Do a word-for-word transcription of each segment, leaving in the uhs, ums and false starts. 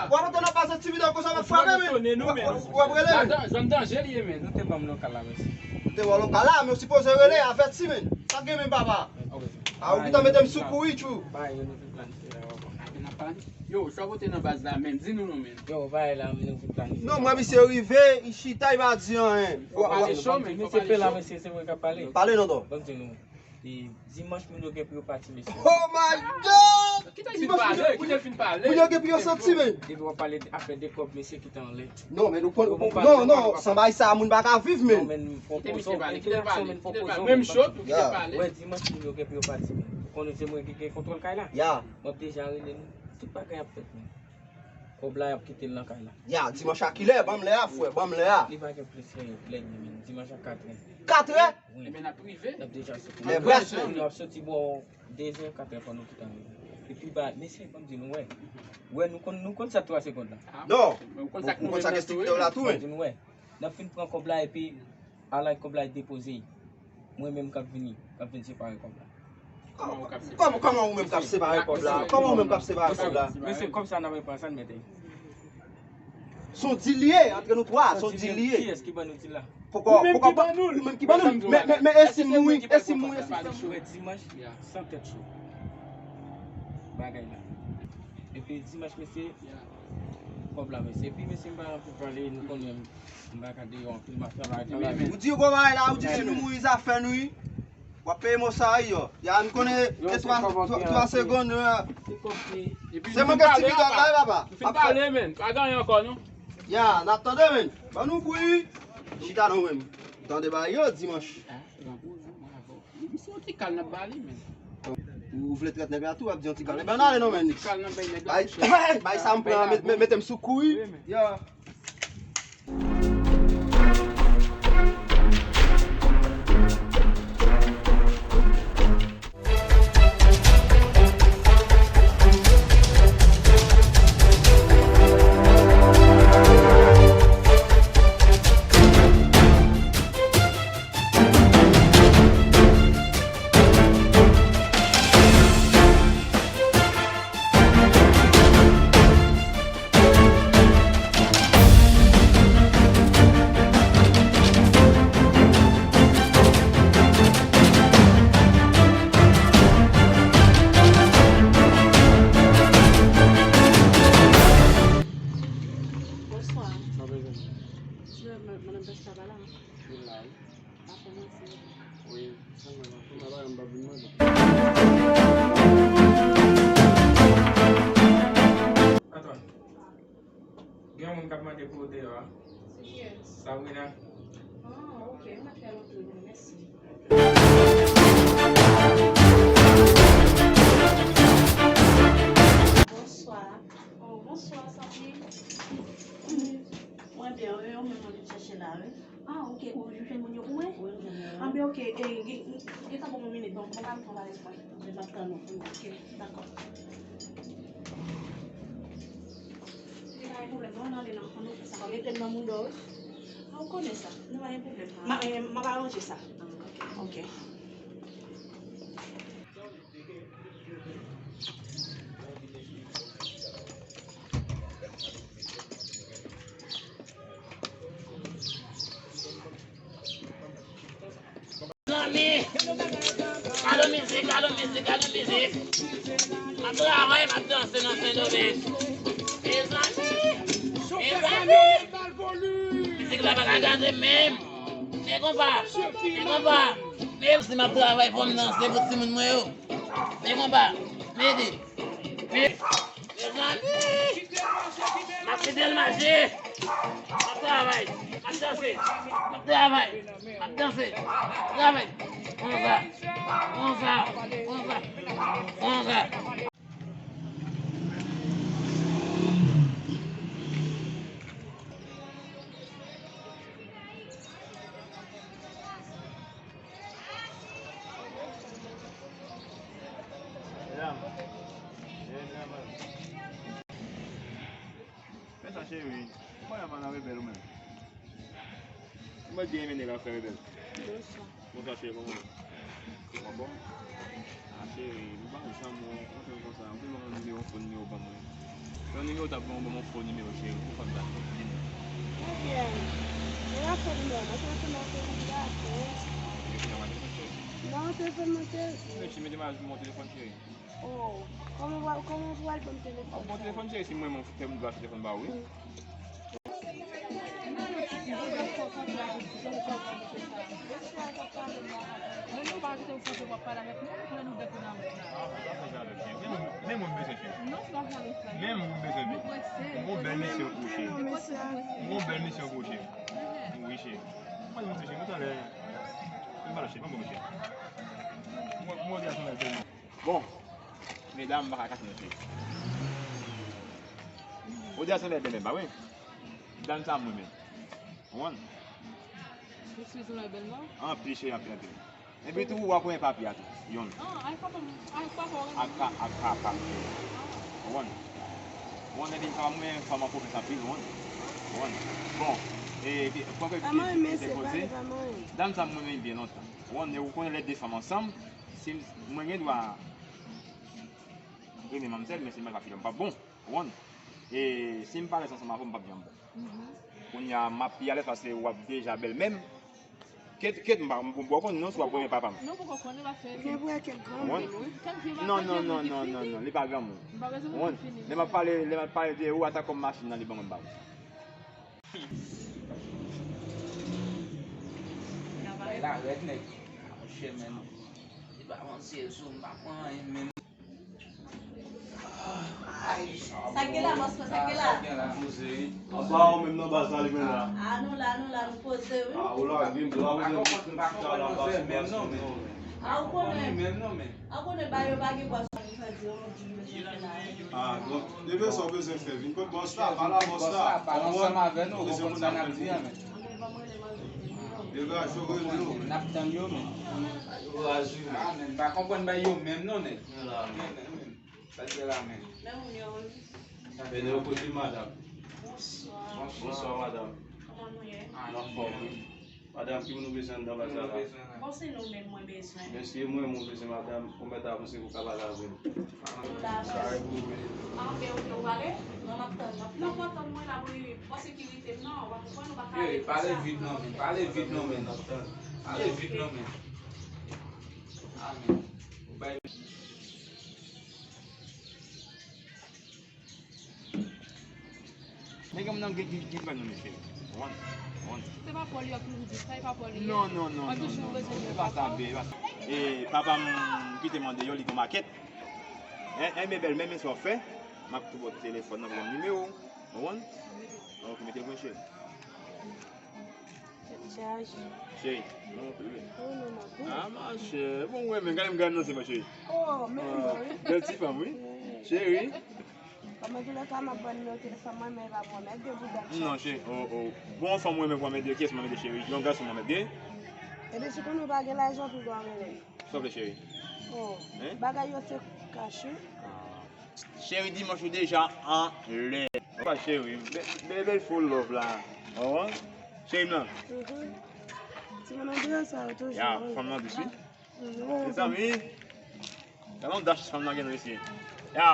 W ap antre nan pase ti videyo konsa, w ap frape, men. W ap, w ap rele, men. Zòn danje li ye, men. Nou te ban m lokal la, mesye. Nou te ban w lokal la, men w sipoze rele, avèti, men. Sa k gen, men, papa? A, ou gentan mete m sou kou, wi, tchou. Yo, sa w pote nan baz la, men. Di nou non, men. Yo, bagay la, men, nou vin planifye. Non, mwen, misye rive, li chita, li pa di anyen. Fò pale cho, men, fò pale cho. Mesye, se la, mesye, se mwen k ap pale. Pale non, non. Ban m di nou. E dimanch, moun yo gen pou yo pati, mesye. Oh my God! Kite l fin pale, kite l fin pale. Moun yo gen pou yo soti, men. Depi w ap pale afè de kòb, mesye, kite anlè. Non, men nou konn, non, non, san bagay sa, moun pa ka viv, men. Non, men fò poze w, men fò poze w, men fò poze w, men. Menm cho tou, kite l pale. Wè, dimanch, moun yo gen pou yo pati, men. Ou konnen se mwen ki gen kontwòl kay la. Ya. M ap deja rele nou. Tout bagay ap fèt, men. Kòb la, y ap kite l nan kay la. Ya, dimanch a kilè? Ban m lè a, frè, ban m lè a. Li pa gen plis lè, lè, men. Dimanch a katrè. Katrè? Wi. Ebyen, n ap rive. N ap deja soti. Lè brès, men. Nou ap soti bò dezè, katrè fò nou tout arive. Epi ba, mesye, ban m di nou, wè. Wè, nou konn, nou konn sa twa segond la. Non. Ou konn sa k TikTok la tou, men. Ban m di nou, wè. N ap fin pran kòb la, epi alay kòb la depoze. Mwen menm k ap vini, k ap vin separe kòb la. Kòman, kòman ou menm k ap separe kòb la? Kòman ou menm k ap separe kòb la? Mesye, kòb sa n ap pran sa n mete. Se yon dil li ye, antre nou twa, se yon dil li ye. Kiyès ki ban nou dil la? Poko, poko, ou menm ki ban nou l. Men, men, men, e si m mouri, e si m mouri, e si m mouri? Dimanch, san tèt cho. Bagay la. Epi dimanch, mesye, kòb la, mesye. Epi, mesye, m pa anpil pale, nou konnen m pa ka deyò anpil, m ap travay, travay. Ou di gwo bagay la, ou di si nou mouri, zafè nou, wi. W ap peye mò sa, wi, yo. Ya, nou konnen, e twa, twa, twa segonn, wi. Se mwen ki ti pidòk la, wi, papa. Nou fin pale, men. Pa gen anyen ankò, non. Ya, n ap tande, men. Ban nou bri. Chita non, men. Tande bagay yo, dimanch. Li se yon ti kal n ap ba li, men. Ou, ou vle trèt nèg la tou, w ap di yon ti kal. Ebyen, n ale non, men. Ti kal n ap bay nèg la, bay, bay sa m pran, met, met, mete m sou kou, wi. Wi, men. Ya. Bonswa. Sa va, madanm Pèsta pa la, non? Li la, wi. Wi, sa mwen, mwen, mwen, mwen, mwen. Patwon, gen yon moun k ap mande pou ou deyò a. Se kiyès? Sabrina. Ah, ok, mwen fè yon tour, mèsi. Bonswa. Oh, bonswa, Sabrina. Mwen byen, wi, ou menm mwen vin chèche la, wi. Ah, ok. Ou jwenn moun yo pou mwen? Wi, m jwenn moun yo. Anben, ok. E, gen, gen tan pou yon minit. Bon, mwen pral pran valiz mwen. Mwen p ap tann ou. Ok, dakò. Li pa gen pwoblèm, non, n ale nan, ann ouvri sa. Mete m nan mouda w, wi. Ah, ou konnen sa. Nou pa gen pwoblèm. M a, e, m ap aranje sa. Ah, ok. Ok. Zanmi, gade mizik, gade mizik, gade mizik. M ap travay, m ap danse nan Sendomeng. Mezanmi, mezanmi. Mizik la pa ka gade menm. Men konpa, men konpa. Men si m ap travay, fò m danse pou timoun mwen yo. Men konpa, mete. Men, mezanmi, m ap kite l mache. M ap travay, m ap danse, m ap travay, m ap danse, m ap travay. Konsa, konsa, konsa, konsa. Medam. Fè sa, cheri. Ou pa nan rebèl ou menm. Ou mèt byen renmen nèg ap fè rebèl. Bonswa. Bonswa, cheri, kòman ou ye? Ou pa bon? Ah, cheri, m pa janm wè w kontan konsa. Ou te ban mwen nimewo w fon, nimewo w ban mwen. Yon nimewo w t ap ban mwen, ban mwen fo nimewo, cheri. Ou pa t dakò. Ebyen, ou pa fè nimewo, mwen telefòn nan te vin dakò. Ou te fè mwen telefòn, cheri? Non, telefòn mwen te. Mèsi, mete m ajou mon telefòn, cheri. Oh, kòman w, kòman w pral ban m telefòn sa? Bon, telefòn, cheri, si mwen menm fè m dwa telefòn ba ou, wi. Men nou pa kite w panse w ap pale avèk nou, lè nou bèk ou nan wout la. Ah, pa pale avèk mwen. Men mwen bezwen cheri. Non, se pa pale sa. Men mwen bezwen. Nou prese. M gon bèl misyon pou ou, cheri. M gon bèl misyon pou ou, cheri. Wi, cheri. Mwen, mwen, cheri, mwen, talè. Mwen, pa lè, cheri, mwen, bon, cheri. Mwen, mwen, Bon, medam, m pa ka kache nou, cheri. Ou di a se lè bèl, pa vre? Dam sa m renmen. Ou konprann? Excuse-moi, bèl non? Anpil, cheri, anpil, anpil. Epi tou, w a konnen papi a tou, yonn. Ah, ak papa m, ak papa w renmen? Ak pa, ak papa m, cheri. Ou konprann? Ou konn epi m pa mwen, fanm an pwovens anpil, ou konprann? Ou konprann? Bon, e, e, fò ke, e, e, e, poze. Dam sa m renmen byen lontan. Ou konprann, e ou konnen lè de fanm ansanm, si m, mwen gen dwa renmen manmzèl, men si mwen pa fidèl, m p ap bon. Ou konprann? E si m pa alèz ansanm avè w, m p ap janm bon. Kounye a, m ap pi alèz paske w ap deja bèl menm. Kèt, kèt, m pa, m, m, m konn non si w ap renmen papa m. Non, poko konnen paske. Gen pou kèk granmoun, wi. Non, non, non, non, non, non, li pa granmoun. Ou konprann? Lè m ap pale, lè m ap pale de ou, ata kòm machin nan, li ban mwen m ba ou. Bagay la rèd, nèg. Ah, monchè, men li pa avanse sou m, pa pran anyen menm. Ay, sa k gen la, bòs mwen, sa k gen la? Sa k gen la? Anba ou menm nan baz la, li menm la. Ah, nou la, nou la, nou poze, wi. Ah, ou la, gen dwa, ou menm, menm non, men. Ah, ou konnen. Menm non, men. Ah, ou konnen, ba yo pa gen bwa. Ah, donk, depi sa w bezwen fè, vin kot bòs la, pale a bòs la. Pale ansanm avè nou, ou konprann sa n ap di a, men. Degaje w, rele yo. N ap tann yo, men. Degaje w. Ah, men, m pa konprann bay yo menm non, nèg. Men, men, men. Sa k gen la, men. Men moun yo, wi. Men yo kote madam. Bonswa. Bonswa, madam. Kòman nou ye? N anfòm, wi. Madanm, ki moun nou bezwen anndan baz la? Bon, se nou menm mwen bezwen. Men se mwen mwen bezwen, madanm, pou mèt avanse pou ka pale avè l. Ou la, cheri. Sa e pou ou, wi. Ah, ok, ok, ou pale? Non, m ap tann, m ap tann. Non, pa tann mwen la, wi, wi. Bon, sekirite m nan, ou pa konprann, ou pa ka ale konsa. Pale vit non, men. Pale vit non, men. Pale vit non, men. Ah, men. Ou bay Nèg yo nan gen, gen, gen pwoblèm nan mesye. Ou konprann? Ou konprann? Se pa pa w li ap toujou di sa, e pa pa w li ye. Non, non, non, non, non, non. Se pa sa, be, se pa sa. E papa m kite m deyò, li gon makèt. En, en, men bèl, men, men sa w fè. M ap tou ba w telefòn nan, pou m nimewo. Ou konprann? Ok, mete l pou mwen, cheri. Cheri. Oh, non, non. Ah, ma chè. Bon, wè, men gade m gade nan zye mwen, cheri. Oh, men non, wi. Bèl ti fanm, wi. Cheri. Kòm an tou lè ka, m ap ban nimewo telefòn mwen, men pa pwomèt de bouda m. Non, cheri. Oh, oh. Bon, fanm mwen, men pwomèt de kiyès mwen, men de cheri. Yon gason mwen, men de. Epi si konnen w pa gen lajan, tou dwa rele m. Sa w vle, cheri? Oh, bagay yo se kach, wi. Cheri, dimanch ou deja anlè. Opa, cheri, bèl, bèl, bèl full love la. Ou konprann? Cheri m nan. Ti moun nan deyò sa yo toujou. Ya, fanm nan dous, wi. Mezanmi. Gade yon dach fanm nan gen nan mesye. Ya.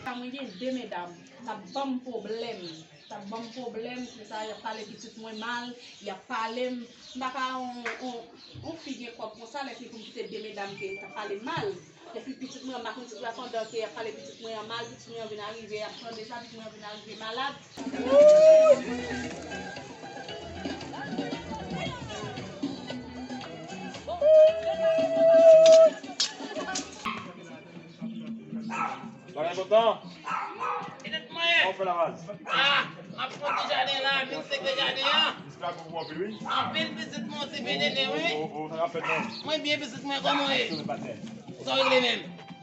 Sa mwen gen de medam, t ap ban m pwoblèm. T ap ban m pwoblèm, se sa, y ap pale pitit mwen mal, y ap pale m. M pa ka, on, on, on fi gen kòb konsa, lè fini pou m kite de medam ke t ap pale m mal. Epi pitit mwen, m pa konn si se pandan ke y ap pale pitit mwen an mal, pitit mwen an vin arive, y ap tande sa, pitit mwen an vin arive malad. Bagay kontan? Pitit mwen! Kòman w fè la, baz? Ah, m ap fon ti jaden la, vin sekre jaden an. Anpil pitit mwen, ti pede nen, wi. Oh, oh, oh, sa k ap fèt menm? Mwen byen, pitit mwen, kòman w ye? Sa w regle menm?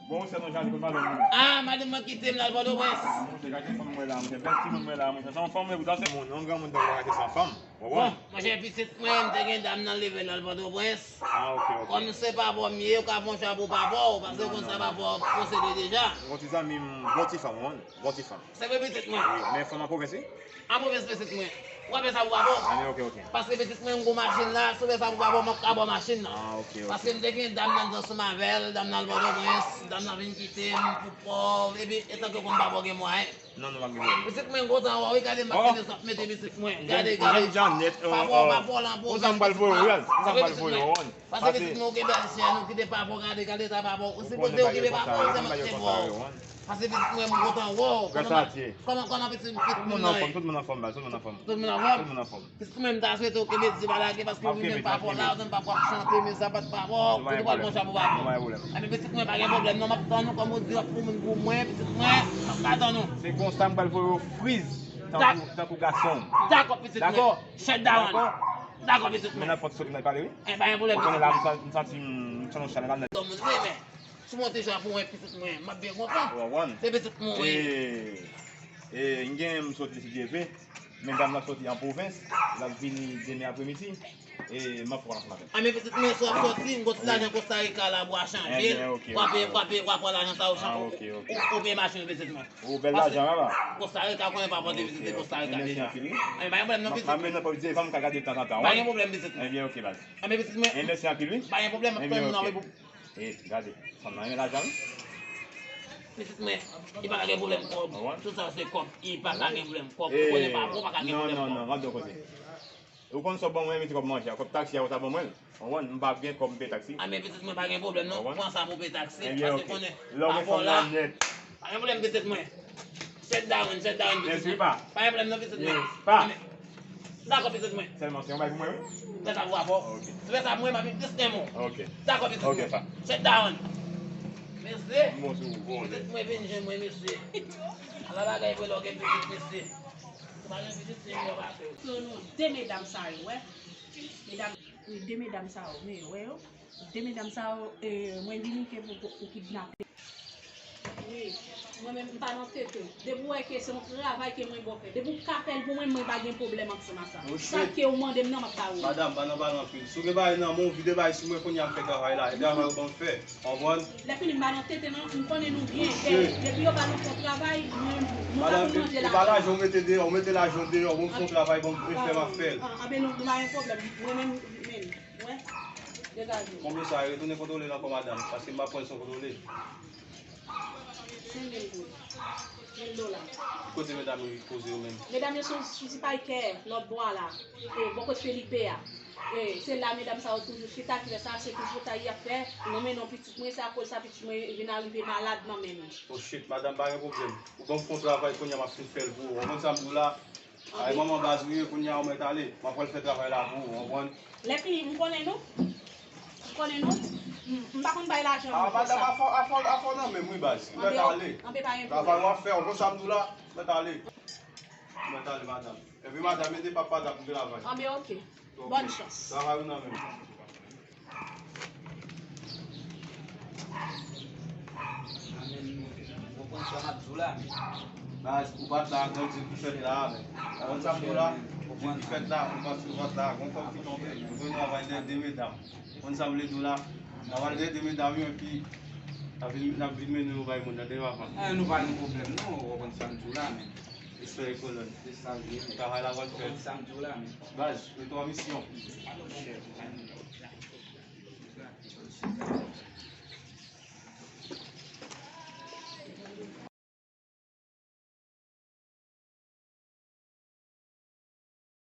Bon, se nan jaden pou madanm mwen. Ah, madanm mwen kite m la, l Pòtoprens. Ah, monchè, gade fanm mwen la, monchè, bèl timoun mwen la, monchè. Se yon fanm mwen, pou sa se moun, yon granmoun, donk, pa rete san fanm. Bon, monchè, pitit mwen, m te gen dam nan leve l al Pòtoprens. Ah, ok, ok. Kòm se papa w m ye, ou ka fè yon chapo papa w, paske ou konn sa papa w posede deja. Yon ti zanmi m, bon ti fanm, wi, bon ti fanm. Se vre pitit mwen. Wi, men fanm an pwovens, wi. An pwovens pitit mwen. W ap fè sa pou papa w. Ah, ok, ok. Paske pitit mwen, m gwo machin la, si w fè sa pou papa w, m ap ka ba w machin nan. Ah, ok, ok. Paske m te gen dam nan, m t ansanm avè l, dam nan al Pòtoprens, dam nan vin kite m pou pòv, epi etanke kòm papa w gen mwayen. Non, non, m ap gen pwoblèm. Pitit mwen, m kontan wè w, wi, gade makine sa ap mete pitit mwen. Gade, gade. Papa w, papa w lan pwovens. Konsa m pral voye w, wi. Konsa m pral voye w, wi. Pase pitit mwen, ou gen bèl chèn, ou kite papa w, gade, gade eta papa w. Ou sipoze okipe papa w, se mwen ki te fè w. Pase pitit mwen, m kontan wè w. Kòman, kòman, kòman pitit, pitit moun nan ye? Tout moun anfòm, tout moun anfòm, tout moun anfòm. Tout moun anfòm? Tout moun anfòm. Pitit mwen, m ta swete w kenbe di pa lage, paske ou menm papa w la, ou menm papa w ap chante, men sa pa t papa w, ou te pral pran chapo papa w. Anben pitit mwen, pa gen pwoblèm non, m ap tann ou, kòm ou di w ap pou moun pou mwen, pitit mwen, m ap ka tann ou. Se konsa m pral voye w friz, tankou, tankou gason. Dakò, pitit mwen. Dakò? Shut down. Dakò? Dakò, pitit mwen. Men nan pòt soti nan pale, wi. Eh, pa gen pwoblèm, pitit mwen. Ou konnen la, m sa-, m santi m, m santi yon chalè ladan. Donk, mwen, men, si w monte jan pou mwen, pitit mwen, m ap byen kontan. Ou konprann? Se pitit mwen, wi. E, e, m gen, m soti si Dye vle. Men dam nan soti an pwovens, l ap vini demen apremidi, e m ap fè w nan maten. Anben pitit mwen, si w ap soti, m gon ti lajan Costa Rica la pou w al chanje l. W ap, w ap, w ap pran lajan sa ou chanje. Ou, ou peye machin ou pitit mwen. Ou bèl lajan, papa. Costa Rica, konnen papa w te vizite Costa Rica deja. Anben pa gen pwoblèm non pitit. M ap mennen nan pòv di fanm ka gade l tanzantan. Pa gen pwoblèm pitit mwen. Ebyen, ok, baz. Anben pitit mwen. Mèsi anpil, wi. Pa gen pwoblèm, m ap tann ou nan, wi, pou. E, gade, fanm nan renmen lajan, wi. Pitit mwen, li pa ka gen pwoblèm kòb. Tout sa se kòb. Li pa ka gen pwoblèm kòb. Ou konnen papa w pa ka gen pwoblèm kòb. Non, non, non, gade yon kote. Ou konn sa w ban mwen, mete kòb manje a, kòb taksi a, ou ta ban mwen l. Ou konprann? M pa gen kòb m peye taksi. Anben pitit mwen, pa gen pwoblèm non. Pran sa pou peye taksi. Paske konnen papa w la. Pa gen pwoblèm pitit mwen. Shut down, shut down, pitit mwen. Pa gen pwoblèm non, pitit mwen. Dakò, pitit mwen. Sèlman se yon bagay pou mwen, wi. Fè sa pou papa w. Si w fè sa pou mwen, m ap vin plis renmen w. Dakò, pitit mwen. Shut down. Mesye, pitit mwen vin jwenn mwen, mesye. Ala bagay pou lè w gen pitit, mesye. Ou pa gen pitit, se miyò pase w. Pou nou de medam sa yo, wè. Medam, wi, de medam sa yo, men, wè yo. De medam sa yo, e, mwen vini ke pou, pou, pou kidnape. Wi, mwen menm, m pa nan tete. Depi w wè ke se yon travay ke mwen ba w fè. Depi w ka fè l pou mwen, mwen pa gen pwoblèm ansanm a sa. Sa ke w mande m nan, m ap ba ou. Madanm, pa nan pale anpil. Si w gen bagay nan men w, vide bagay sou mwen kounye a, m fè travay la. E travay ou ban m fè. Konprann? Lè fini m pa nan tete non, m konnen nou byen. E depi yo ba nou fè travay, mwen, nou pa konn manje lajan. Madanm, e pa lajan w mete deyò, w mete lajan w deyò, bon, m fè yon travay, bon, m fè m ap fè l. Anben nou, nou pa gen pwoblèm. Mwen menm, menm, wè, degaje w. Konbyen sa, retounen kontwole l ankò, madanm, paske m pa pran l san kontwole. Senk mil goud. Mil dola. Ki kote medam yo poze yo menm? Medam yo sou, sou ti pay kè, lòt bò a la. E, bò kot Felipe a. E, se la medam sa yo toujou chita, ki fè sa, se toujou sa y ap fè. Mwen mennen yon pitit mwen, se akoz sa pitit mwen vin arive malad nan men nou. Oh shit, madanm, pa gen pwoblèm. Ou ban m fè yon travay kounye a, m ap fin fè l pou ou. Ou konprann sa m di w la? Ay, manman baz ou ye, kounye a ou mèt ale. M ap pral fè travay la pou ou, ou konprann? Lè fini, m konnen nou. M konnen nou. M, m pa konn bay lajan moun konsa. Ah, madanm, afò, afò, afò nan men m wi, baz. M mèt ale. Anben, pa gen pwoblèm. Travay w ap fè, ou konn sa m di w la? M mèt ale. M mèt ale, madanm. Epi madanm, ede papa w pou travay. Anben, ok. Bòn chans. Travay ou nan men m. Ou konprann sa m ap di w la, men. Baz, ou pa t la, grandi pou fèt la, men. Ou konn sa m di w la? Depi fèt la, ou pa t, ou pa t la, gon kòb ki tonbe. Ou konn travay dèyè de medam. Ou konn sa m vle di w la? Travay dèyè de medam yo, epi n ap vin, n ap vin mennen yo bay moun nan, dèyè papa. Ah, nou pa gen pwoblèm, non, ou konprann sa m di w la, men. Respè e kolòn. Se sa l ye, men. Travay la pral fèt. Ou konn sa m di w la, men. Baz, mete w an misyon. Chèf.